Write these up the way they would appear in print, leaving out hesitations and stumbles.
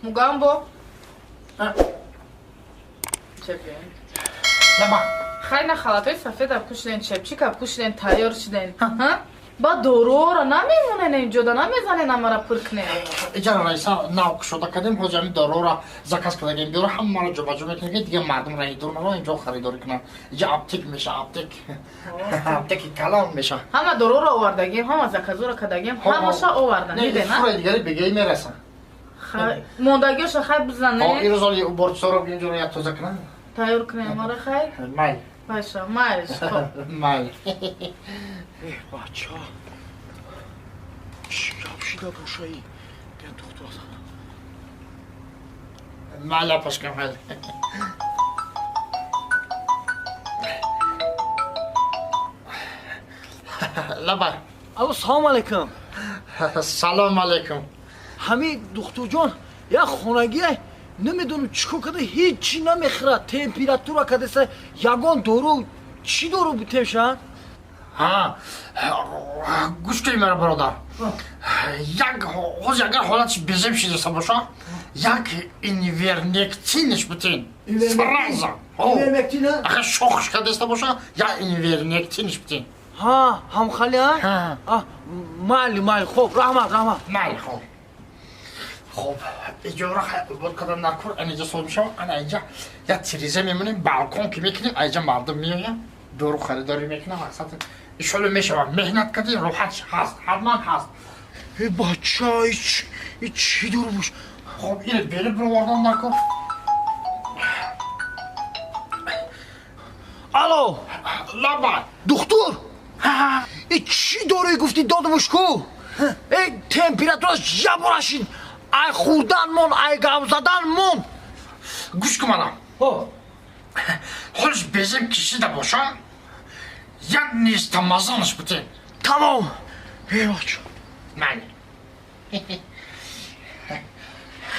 Мугамбо. Чепен. Лаба. Хай на халатои сафеда пӯшиден, чепчика пӯшиден, тайёр шиден. Ба дорора намемонен, инҷода намезанен, амара пур кунен. Иҷара раиса нав кушода кардем, ҳозир ҳамин дорора заказ кардагем, биёра ҳамаро ҷобаҷо мекунем, ки дигар мардум раи дур наро, инҷо харидорӣ кунанд. Иҷа аптек меша, аптек. Аптеки калон меша. Ҳама дорора овардагем, ҳама заказора кардагем, ҳамаша овардан, диден, а? Сураи дигари бегай мерасанд. Хай, мондагиёша хай бизанен. Ирӯз оли уборчисоро инҷоро як тоза кунанд. Тайёр кунем, ара хай? Майл. Баша, майлш, хоб. Майл. Э, бача. Чӣ гап шида бошаи? Бия духтур. Майл, апашкам, майл. Лаба. Алло, салом алейкум. Салом алейкум. Ҳами духтурҷон, як хонагия намедонам чӣ кор карда, ҳеҷ чӣ намехӯрад, температура кардеса, ягон дору, чӣ дору бутемша? Ҳа, гӯш кунед мара, бародар. Як ҳозир агар ҳолатиш безеб шидаста боша, як инвернектинш бутен. Сразу. Инвермектин? Агар шохш кардаста боша, як инвернектинш бутен. Ҳа, ҳамхали, а? Майли, майли, хоб, раҳмат, раҳмат. Майли, хоб. Хоб, иҷора обод кардан дар кор, ана инҷа соз мешавад, ана инҷа як тиреза мемонем, балкон ки мекунем, инҷа мардум меояд, дору харидорӣ мекунам, мақсад иншолло мешавад. Меҳнат кардӣ, роҳат ҳаст, ҳатман ҳаст. Э, бача, и чӣ дору бош? Хоб, ина бери бировардан дар кор. Алло. Лаба. Духтур, и чӣ доруи гуфтӣ додумуш ку? Э, температураш ябора шид, ай хӯрдан мон, ай гап задан мон. Гӯш кун мана. Ҳолиш безеб кишида боша, як нистамазанаш бутен. Тамом, э, бача. Майли.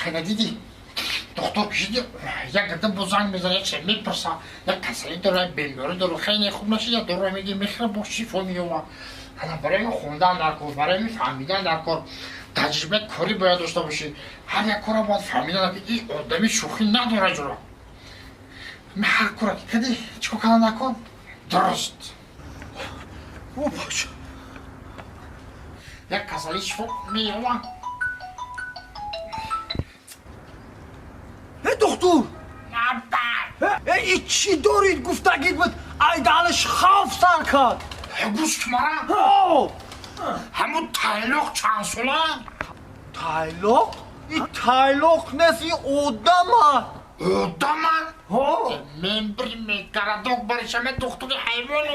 Хела дидӣ, духтур кишиди, як гадам бо занг мезана, як чиз мепурса, як касалӣ дора, як беморӣ дора, хеле хуб нашид, як доруро мегӣ, мехӯра, бо шифо меёбад. Ҳана барои хондан дар кор, барои фаҳмидан дар кор, таҷрибаи корӣ бояд дошта бошӣ. Ҳар як корро бояд фаҳмидан, ки ин одами шӯхӣ надора ҷуро. Ҳар кора ки кардӣ, чӣ кор кардан дар кор? Дуруст. О, бача. Як касалӣ шифо меёбад. Э, духтур, э, и чӣ дорид гуфтагид буд, ай даҳанаш хавф сар кард. Гӯш кун мара. Ҳамун тайлоқ чанд сола? Тайлоқ? И тайлоқ нест, и одама. Одама? Мен бир городок баришаме, духтури ҳайвону.